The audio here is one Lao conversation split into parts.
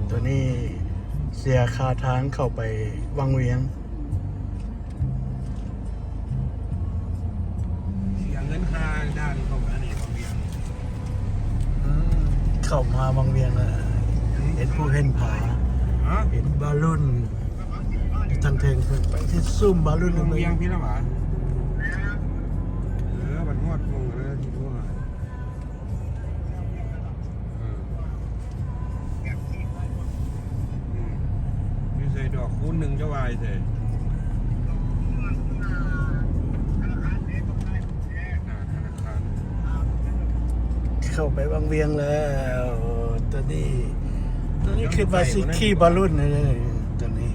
ໂຕນີ້ເສຍຄ່າທາງເຂົ້າໄປວັງວຽງ. ເສຍເງິນຄ່າດ່ານເຂົ້າມານີ້ວັງວຽງ. ອືມ ເຂົ້າມາວັງວຽງແລ້ວ ເຫັນພູເຫັນຜາ ຮະ? ເຫັນບາລຸນຢູ່ທາງເທິງພຸ້ນ ໄປທີ່ຊຸມບາລຸນ ວັງວຽງພີ້ລະຫວາ? ເອີ ບັດຮອດມົງແລ້ວຊິໂທຫາ. ເອີ ອືມ ຢູ່ໃສດອກຄູນໜຶ່ງ ເຈົ້າວ່າຢູ່ໃສ? ເຂົ້າໄປວັງວຽງແລ້ວ ຕອນນີ້ ຕອນນີ້ຄິດວ່າຊິຂີ່ບາລຸນເດ້ ຕອນນີ້.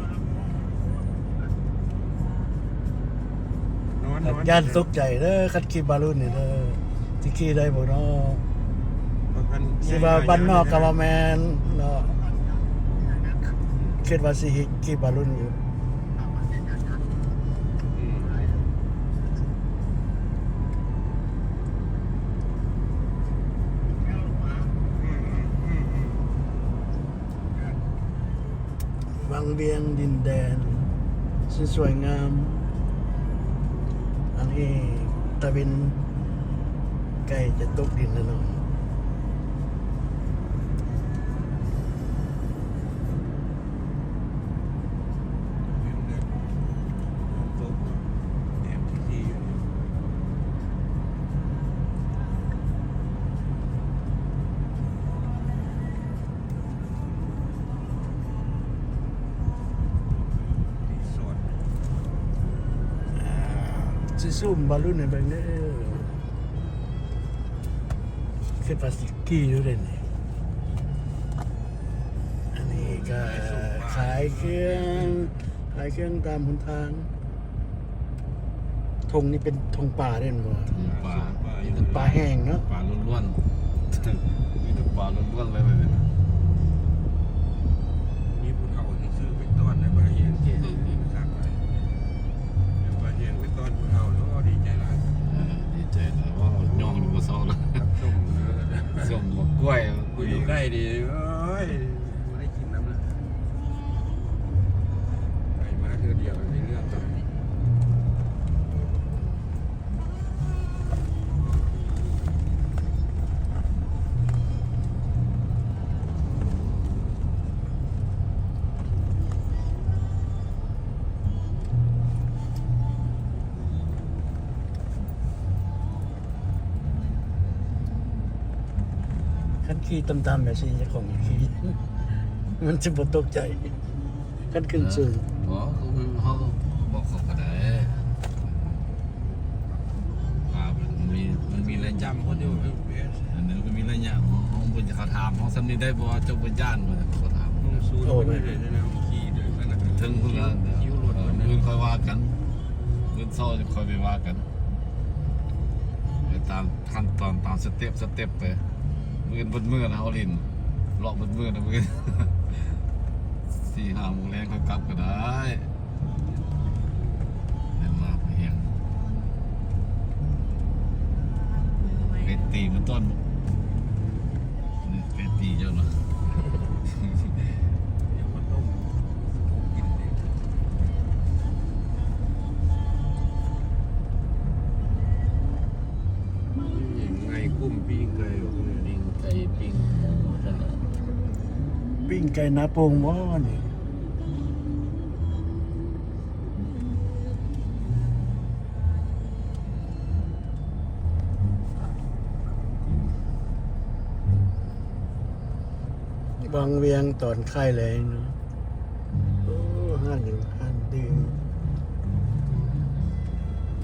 ຢ້ານຕົກໃຈເດີ ຄັນຂີ່ບາລຸນນີ້ເດີ ຊິຂີ່ໄດ້ບໍ່ນໍ? ຊິວ່າບ້ານນອກກໍວ່າແມ່ນເນາະ ຄິດວ່າຊິຂີ່ບາລຸນຢູ່. ວັງວຽງດິນແດນ ຊິສວຍງາມ. ອັນນີ້ຕາເວັນໃກ້ຈະຕົກດິນແລ້ວເນາະ. ຊິຊູມບາລຸນໃຫ້ເບິ່ງເດີ ຄືວ່າຊິກີ້ຢູ່ເດ້ນີ້. ອັນນີ້ກໍຂາຍເຄື່ອງ ຂາຍເຄື່ອງຕາມຫົນທາງ. ທົ່ງນີ້ເປັນທົ່ງປ່າເດ້ແມ່ນບໍ່? ທົ່ງປ່າ ມີແຕ່ປ່າແຫ້ງເນາະ ປ່າລ້ວນໆ ມີແຕ່ປ່າລ້ວນໆເລີຍ. ມີຜູ້ເຖົ້າຊິຊື້ໄປຕ້ອນໃນປ່າແຫ້ງ ເກັ່ງດີຄັກຫຼາຍ. ເອົາປ່າແຫ້ງໄປຕ້ອນຜູ້ເຖົ້າ ໂອ້ ດີໃຈຫຼາຍ. ເອີ ດີໃຈຫຼາຍ ເວົ້າຍ້ອງຢູ່ບໍ່ເຊົາລະ. ສົ້ມ ເອີ ສົ້ມໝາກກ້ວຍ ຜູ້ຢູ່ໃກ້ນີ້ ໂອ້ຍ ບໍ່ໄດ້ກິນນຳລະ. ໄປມາເທື່ອດຽວໃນເລື່ອງ ຄັນຂີ່ຕ່ຳໆແບບຊີ້ ເຈົ້າຂອງຂີ່ ມັນຊິບໍ່ຕົກໃຈ ຄັນຂຶ້ນສູງ. ເອີ ບໍ່ ຄືເຮົາບອກເຂົາກໍໄດ້ ອ່າ ມັນມີ ມັນມີໄລຍະ ອັນນັ້ນກໍມີໄລຍະ ເຮົາ ເຮົາບໍ່ຢາກ ເຂົາຖາມເຮົາສ່ຳນີ້ໄດ້ບໍ່ ເຈົ້າບໍ່ຢ້ານບໍ່ ເຂົາຖາມ. ໂອ້ ເທິງພຸ້ນລະ ເອີ ມື້ອື່ນຄ່ອຍວ່າກັນ ມື້ເຊົ້າຈັ່ງຄ່ອຍໄປວ່າກັນ ໄປຕາມ ຂັ້ນຕອນຕາມສະເຕັບ ສະເຕັບໄປ. ມື້ອື່ນເບິດມື້ນະ ເຮົາຫຼິ້ນເລາະເບິດມື້ນະມື້ອື່ນ ສີ່ຫ້າໂມງແລງຄ່ອຍກັບກໍໄດ້. ແມ່ນມາພະແຮງ ໄປຕີມັນຕ້ອນ ໄປຕີເຈົ້າເນາະ. ໄງກຸ້ມປີ້ງໄກ່ ປີ້ງໄກ່ ປີ້ງໝູຊັ້ນນະ ປີ້ງໄກ່ນາໂປ່ງບໍ່ນີ້? ວັງວຽງຕອນຄ້າຍແລງເນາະ. ໂອ້ ຮ້ານຫຍັງ ຮ້ານດື່ມ.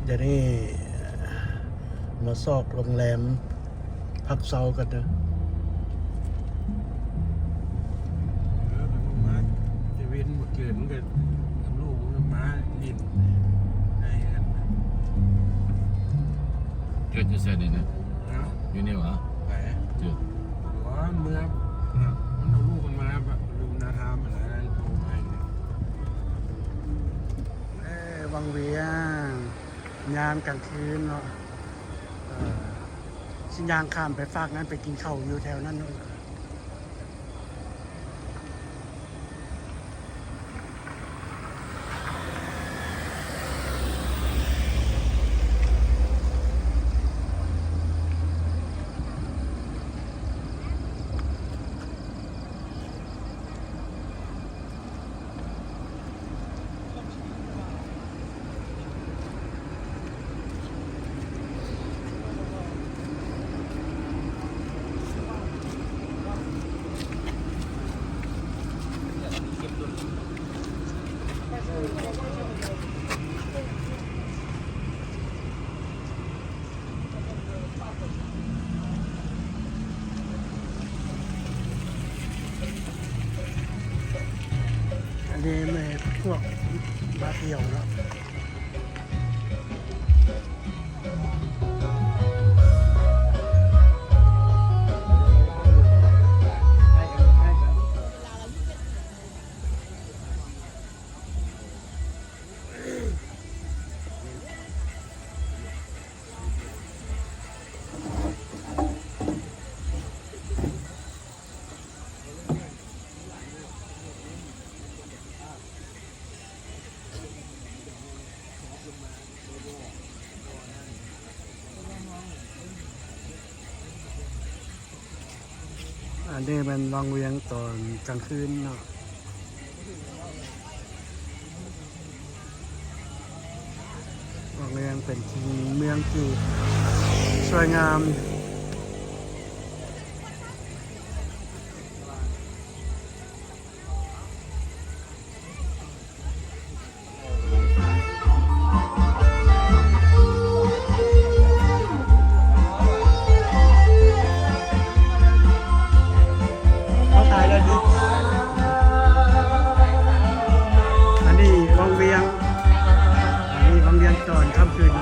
ດຽວນີ້ມາຊອກໂຮງແຮມພັກເຊົາກັນເດີ. ເອີ ມັນມາແຕ່ເວັນ ມື້ເກີນມັນກໍ ລູກມັນມາຫຼິ້ນໃນເຮືອນ. ເກີດຢູ່ໃສນີ້ນະ? ຢູ່ນີ້ຫວາ? ໄປ ເກີດ ບໍ່ ເມືອ ມັນເອົາລູກມັນມາ ຢູ່ນາທາມຫັ້ນແຫຼະ ໂທມາໃຫ້. ເອີ ວັງວຽງ ຍາມກາງຄືນເນາະ. ເອີ ຊິຍ່າງຂ້າມໄປຟາກນັ້ນ ໄປກິນເຂົ້າຢູ່ແຖວນັ້ນເນາະ. ນີ້ແມ່ນພວກມາທ່ຽວເນາະ. ອັນນີ້ແມ່ນວັງວຽງຕອນກາງຄືນເນາະ. ວັງວຽງເປັນເມືອງທີ່ສວຍງາມ. ເຂົາຕາຍແລ້ວນີ້ ອັນນີ້ວັງວຽງ ອັນນີ້ວັງວຽງຕອນຄ່ຳຄືນ.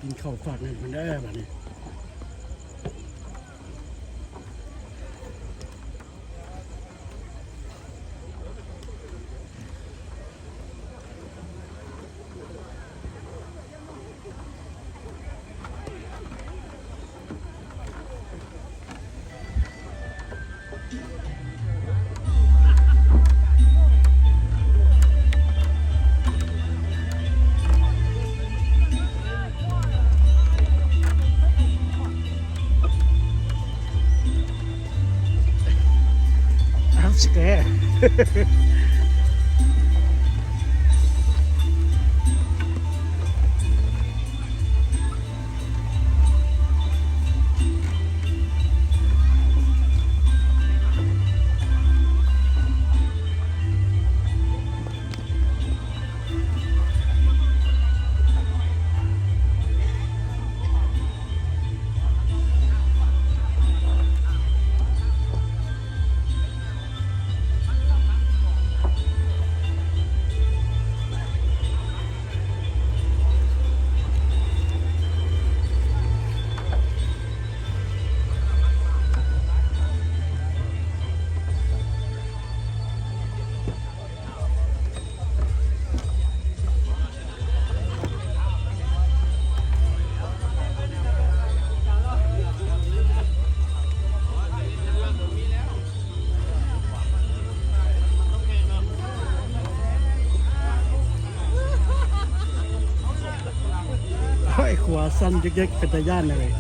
ກິນເຂົ້າຄວາກໜຶ່ງກ່ອນເດີບາດນີ້. ໂອ້ຍ ຂົວສັ່ນເຢັກໆ ເປັນຕາຢ້ານເລີຍ.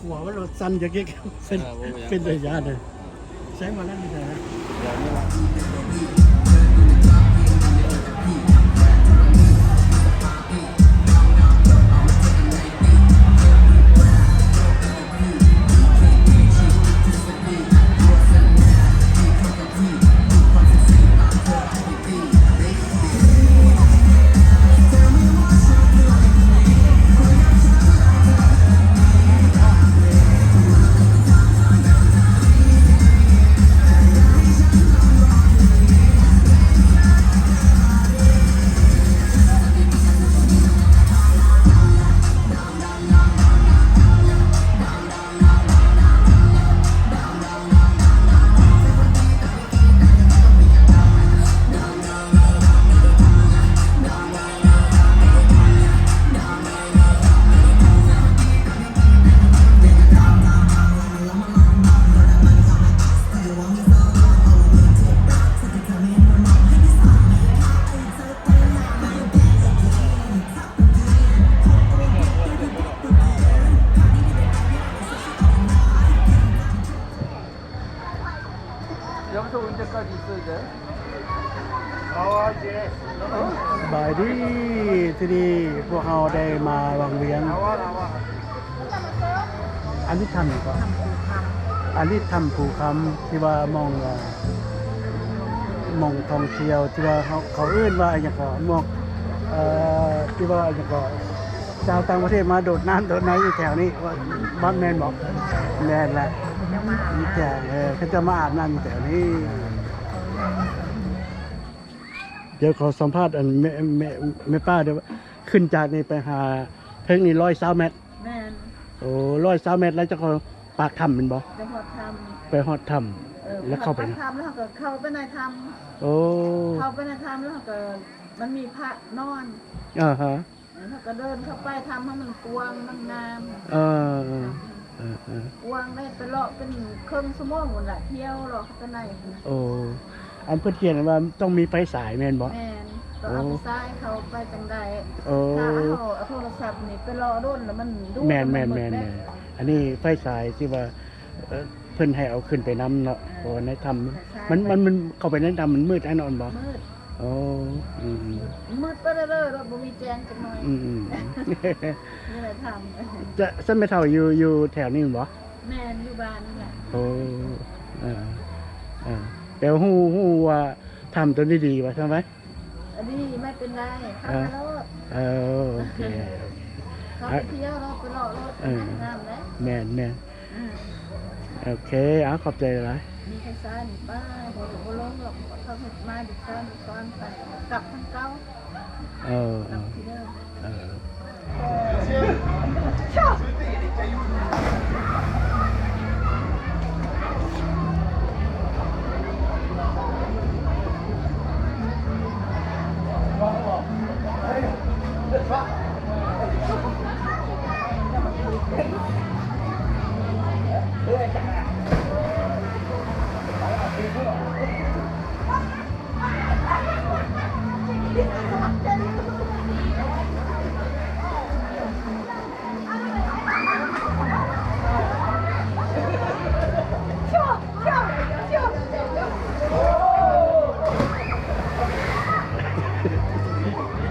ຫົວມັນສັ່ນເຈັກໆ ເປັນ ເອີ ບໍ່ເປັນຫຍັງ ເປັນໄລຍະເດ້. ໃຊ້ມາແລ້ວນີ້ແຫຼະ ດຽວນີ້ລະ. Yo, 我是问这个几岁的？ ສະບາຍດີ ທີ່ນີ້ພວກເຮົາໄດ້ມາວັງວຽງ ອັນນີ້ຖ້ຳຫຍັງເກາະ? ອັນນີ້ຖ້ຳພູຄຳ ທີ່ວ່າໝ່ອງ ເອີ ໝ່ອງທ່ອງທ່ຽວ ທີ່ວ່າເຂົາ ເຂົາເອີ້ນວ່າຫຍັງເກາະ? ໝ່ອງ ເອີ ທີ່ວ່າຫຍັງເກາະ? ຊາວຕ່າງປະເທດມາໂດດນ້ຳໂດດໃນຢູ່ແຖວນີ້ ວ່າ ວ່າແມ່ນບໍ່? ແມ່ນແຫຼະ ມີແຖວ ເອີ ເຂົາເຈົ້າມາອາບນ້ຳຢູ່ແຖວນີ້. ດຽວຂໍສຳພາດອັນແມ່ ແມ່ ແມ່ປ້າເດີ ຂຶ້ນຈາກນີ້ໄປຫາເທິງນີ້ຮ້ອຍຊາວແມັດ. ແມ່ນ. ໂອ້ ຮ້ອຍຊາວແມັດ ແລ້ວເຈົ້າກໍປາກຖ້ຳແມ່ນບໍ່? ໄປຮອດຖ້ຳ ໄປຮອດຖ້ຳ ເອີ ແລ້ວເຂົ້າໄປ ປາກຖ້ຳ ແລ້ວເຮົາກໍເຂົ້າໄປໃນຖ້ຳ. ໂອ້ ເຂົ້າໄປໃນຖ້ຳ ແລ້ວເຮົາກໍ ມັນມີພະນອນ. ອາຮະ. ເຮົາກໍເດີນເຂົ້າໄປ ຖ້ຳເຮົາມັນກວ້າງ ມັນງາມ. ເອີ ເອີ ເອີ ເອີ ກວ້າງໄດ໋ ໄປເລາະເປັນເຄິ່ງຊົ່ວໂມງພຸ້ນລະ ທ່ຽວເລາະເຂົ້າໄປໃນພຸ້ນ. ໂອ້ ອັນເພິ່ນຂຽນວ່າຕ້ອງມີໄຟສາຍແມ່ນບໍ່? ແມ່ນ. ຕ້ອງເອົາໄຟສາຍເຂົ້າໄປຈັ່ງໄດ້. ໂອ້ ຖ້າເຮົາເອົາໂທລະສັບນີ້ໄປເລາະດົນລະມັນດູດ. ແມ່ນໆໆໆ. ອັນນີ້ໄຟສາຍທີ່ວ່າ ເອີ ເພິ່ນໃຫ້ເອົາຂຶ້ນໄປນຳເນາະ. ເອີ ເພາະວ່າໃນຖ້ຳ ໄຟສາຍ ມັນ ມັນ ມັນເຂົ້າໄປໃນຖ້ຳມັນມືດແນ່ນອນບໍ່? ມືດ. ໂອ້ ອືມ ມືດໄປເລີຍ ບໍ່ມີແຈ້ງຈັກໜ້ອຍ. ອືມ ນີ້ແຫຼະຖ້ຳ. ຈະ ຊັ້ນແມ່ເຖົ້າຢູ່ ຢູ່ແຖວນີ້ແມ່ນບໍ່? ແມ່ນ ຢູ່ບ້ານນີ້ແຫຼະ. ໂອ້ ເອີ ເອີ ແຕ່ຮູ້ ຮູ້ວ່າຖ້ຳຕົວນີ້ດີວ່າຊັ້ນໄຫມ? ອັນນີ້ບໍ່ເປັນໄດ ເອີ ເຂົ້າມາໂລດ. ເອີ ໂອເຄ ໂອເຄ ເຮົາໄປທ່ຽວໂລດ ໄປເລາະໂລດ. ເອີ ງາມເດ້. ແມ່ນໆ ອືມ ໂອເຄ ເອົາ ຂອບໃຈຫຼາຍ. ມີໄຟຟ້ານີ້ ປ້າ ບໍ່ ບໍ່ລົງດອກ ເຂົາເຮັດມາດູຊານ ດູຊານໄປ ກັບທາງເກົ່າ. ເອີ ເອີ ເອີ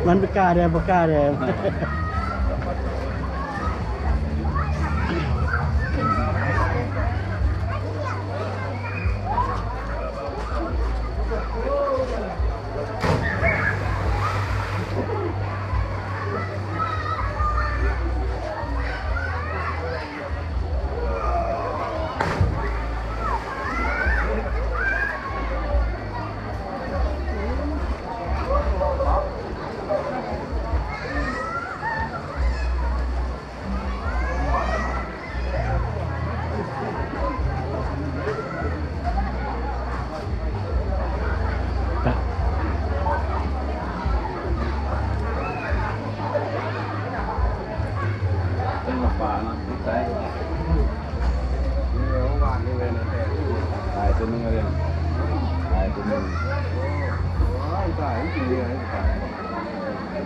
ມັນບໍ່ກ້າແດ່ ບໍ່ກ້າແດ່. ເປັນປາເນາະ ໃສ່ ຕາຍຕົວໜຶ່ງເລີຍ ຕາຍຕົວໜຶ່ງ ໂອ້ຍ ຕາຍ ຕາຍ ຕາຍ.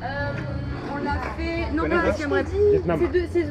Euh, on l'a fait, non, pas Vietnam. C'est deux, c'est